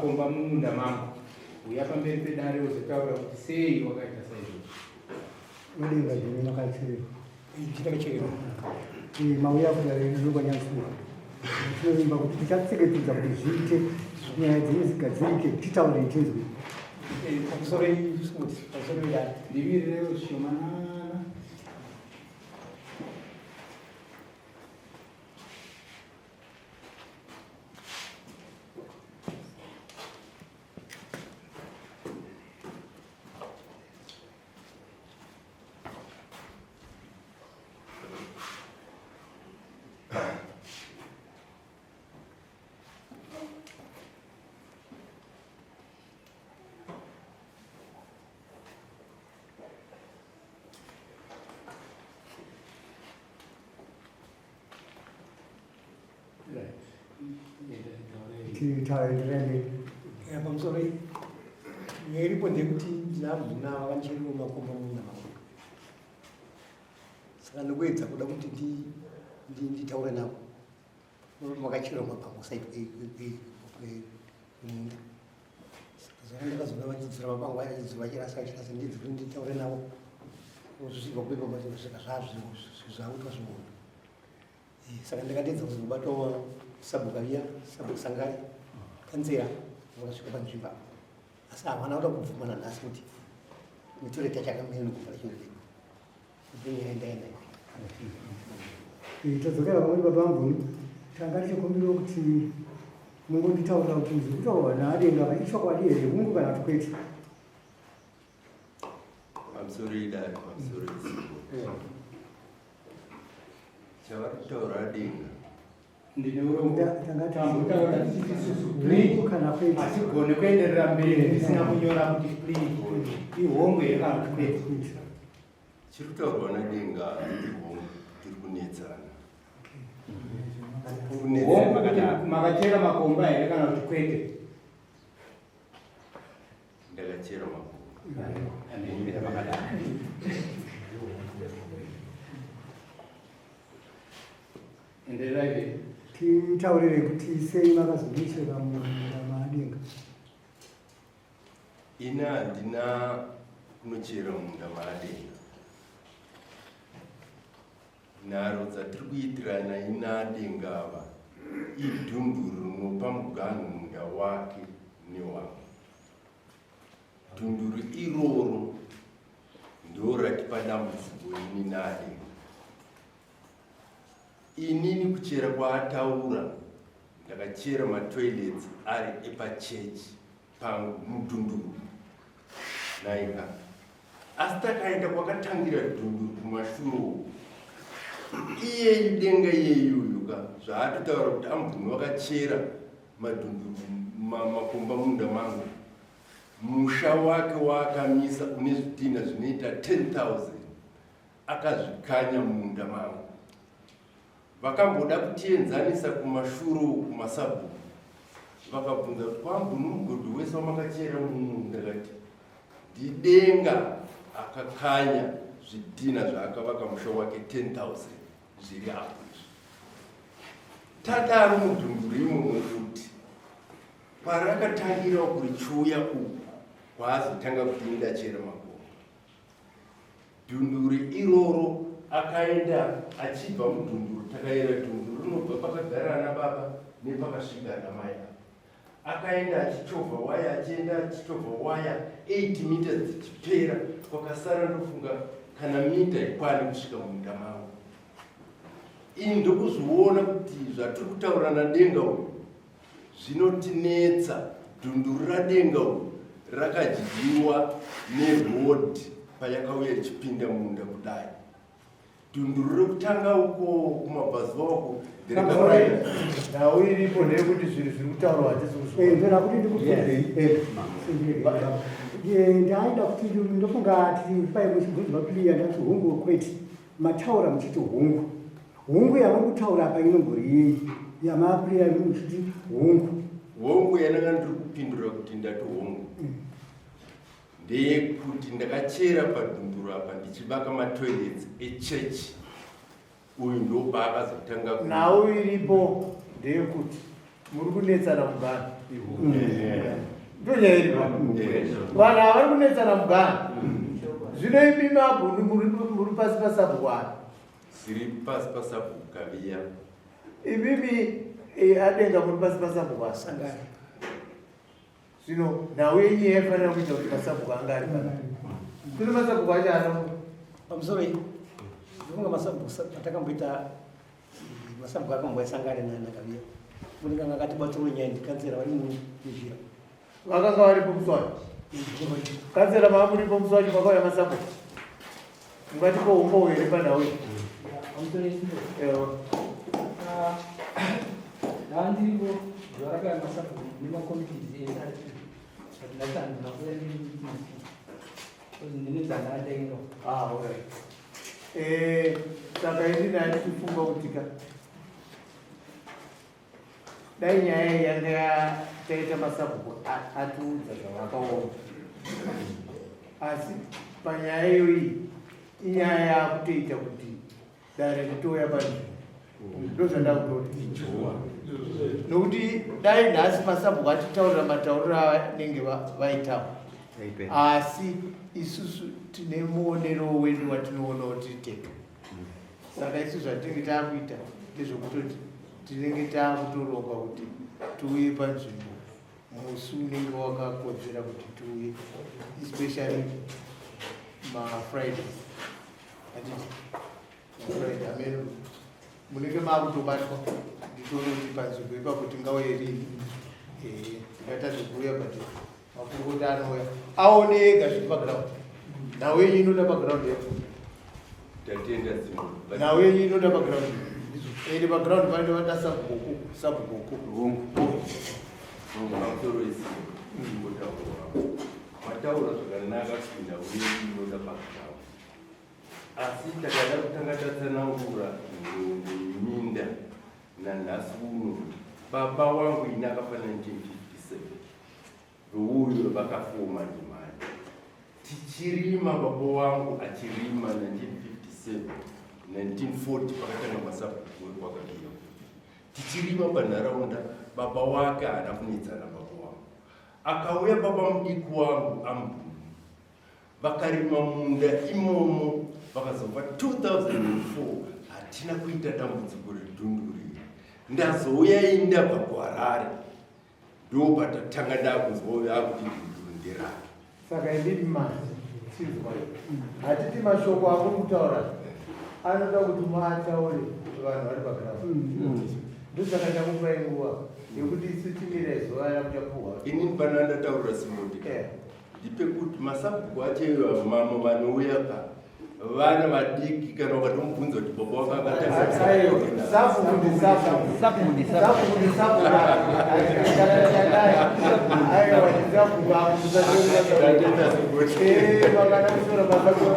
makomba mumunda mangu. Uya pamberi pedare uzotaura kuti sei wakaita saizvozvo. Mudenga ndimi makachererwa. Ndakachererwa. Mauya kudare rino kwanyasuwa. Tinovimba kuti tichatseketudza kuti zviite nyaya dzenyu dzigadzirike titaure tinzwe. Pamusoro pamusoro wedare. Ndimirirewo zvishomanana. Titaenderere mberi. Pamusoro nyaya iripo ndeyekuti ndinamhuna vakandicherera makomba mumunda mangu saka ndikuedza kuda kuti nditaure navo makachera mapango side kwemunda saka zvaka ndakazoona vachidzura mapango aya vachidzura vachirasa vachirasa ndidzi kuti nditaure navo zvichibva kuipa kusvika zvazvakuitwa zvihondo Saka ndakatedza kuzobatawo sabhuku aviya sabhuku sangari kanzera vakasvika panzvimbo apo asi havana kuda kubvuma nanhasi kuti mitore tachakamira nokuvhara chinhu chedu nyaya ndaenda Tadzokera pamwe baba vangu tanga tichikumbirawo kuti mungonditaurira kuti zviri kutaurwa naadenga apa ichokwadi here hungu kana kuti kwete. Pamusoro idare, pamusoro isiko. Chavari kutaura adenga. Ndine urombo. Tanga Tambotaura tichiti isusu plea kana kwete. hatigone kuenderera mberi tisina kunyora kuti plea ihongo here kana kuti kwete. Chiri kutaurwa nadenga ihongo tiri kunetsana. Hongu kuti makachera makomba here kana kuti kwete. Ndakachera makomba. Endererai mberi. Titaurire kuti sei makazondichera munda maadenga. Ini handina kunochera munda maadenga. Nharo dzatiri kuitirana inadenga ava idhunduru rinopa muganhu munda wake newangu. Dhunduru iroro ndoratipa dambudziko ini nadenga. Inini kuchera kwaataura ndakachera matoilets ari epachechi pangu mudhunduru naika asi takaenda kwakatangira dhunduru kumashure uku iyeyu denga iyeyuyu ka zvaatotaura kuti ambvuni wakachera madhunduru makomba munda mangu musha wake waakamisa une zvidhinha zvinoita 10000 akazvikanya mumunda mangu Vakamboda kutienzanisa kumashure uku kumasabhuku vakabvunza kuti kwambuni mugodhi wese wamakachera mumunda kati ndidenga akakanya zvidhina zvaakavaka musha wake 10000 zviri apo izvi tadaro mudhunduru imomo futi parakatangira uku richiuya uku kwaazotanga kuti indachera makomba Dhunduri iroro akaenda achibva mudhunduru takayera dhunduru rinobva pakagara ana baba nepakasvika ana mai apa akaenda achichovha waya achienda achichovha waya 8 meters dzichipera kwakasara ndofunga kana mita ikwani kusvika munda mangu ini ndokuzviona kuti zvatiri kutaura nadenga uyu Zvinotinetsa, dhunduru radenga uyu rakadyiwa neroad payakauya ichipinda munda kudai. Dhunduru rekutanga uko kumabvazuva uko Nhau iripo ndeyekuti zvinhu zviri kutaurwa hatisi kuzviona. Ndoda kuti ndikubvunzei. Ndaida kuti ndofunga tiri paye muchibvunzwa plea ndati hongu kwete. Mataura muchiti hongu. Hongu yamuri kutaura apa inombori yei yamaaprira imi muchiti hongu? Hongu yandanga ndiri kupindura kuti ndati hongu ndeyekuti ndakachera padhunduru apa ndichivaka matoilets echechi uyu ndopaakazotanga Nhau iripo ndeyekuti Muri kunetsana mugano. Ndonyaya iri pano. Vanhu ava vari kunetsana mugano. Zvino imi mabhunu muri pasi pasabhuku ani? Siri pasi pasabhuku Kaviya. Imimi eh, adenga muri pasi pasabhuku ani? Sangare. Zvino nhau yenyu yaifanira kuita kuti masabhuku anga ari pana. Kune masabhuku acho ano Pamusoro iyi. Ndofunga masabhuku atakamboita masabhuku akamboisangane naKaviya. Unenge anga akatibatsira nyaya ndikansera vari munjira. Vakanga varipo musi wacho. Kansera mava muripo musi wacho pakauya masabhuku. Ungatipo umbowo here panhau iyi? Ewa. Ndandiripo zuva rakauya masabhuku nemakomitis ese aripo but ndati handina kuuya ndiri meetings because ndine dzandandaenda. Ah, alright. Eh, saka ini ndaichifunga kuti ka dai nyaya iyi yanga yataita masabhuku atiudza zvavakaona asi panyaya iyoyi inyaya yakutoita kuti dare ritouya panzvimbo ndozvandakutoti nokuti dai nhasi masabhuku atitaurira matauriro avanenge vaitawo asi isusu tine muonero wedu watinoona tiri tega. Saka isu zvatinenge taakuita ndezvekutoti tinenge taakutoronga kuti tiuye panzvimbo musi unenge wakakodzera kuti tiuye, especially mafridays, hatiti? Mafriday ameno munenge maakutobatwa nditoona kuti panzvimbo ipapo tingauye rini. Tingatadze kuuya, but makurukota anouya aone ega zviri paground. Nhau yenyu inoda paground yacho. Tatenda dzimwe. Nhau yenyu inoda paground, ende paground panoda vada sabhuku, sabhuku. Pamusoro isi imbotaura. Mataura zvakanaka kuti nhau yedu inoda paground. Asi takada kutanga tatsanangura nhoroondo yeminda nanhasi uno. Baba wangu ini akafa 1957. Rouyo vakafoma ndimani. Tichirima baba wangu achirima 1957 1940 pakatanga masabhuku ekwakabiwa. Tichirima panharaunda baba wake haana kunetsana baba wangu. Akauya baba mudiki wangu ambuni. Vakarima munda imomo vakazobva 2004 hatina kuita dambudziko redhunduru iri. Ndazouya ini ndabva kuHarare ndopatatanga ndakunzwa uyo akuti dhunduru nderake. Saka inini manje chinzwai, hatiti mashoko amuri kutaura anoda kuti muataure vanhu vari paground. Ndosaka ndakupai nguva yekuti isu timirai zuva ramuchapuhwa. Inini pana ndataurira Simoti ndipekuti masabhuku acho ivo mamwe vanouya pa vana vadiki kana ukatomubvunza kuti baba wako akatanga Sabhuku ndisabhuku. Sabhuku ndisabhuku. Sabhuku ndisabhuku. Kana chakadai. Aiwa, ndisabhuku ako. Tatenda Simoti. Eh, vakana kusora masabhuku.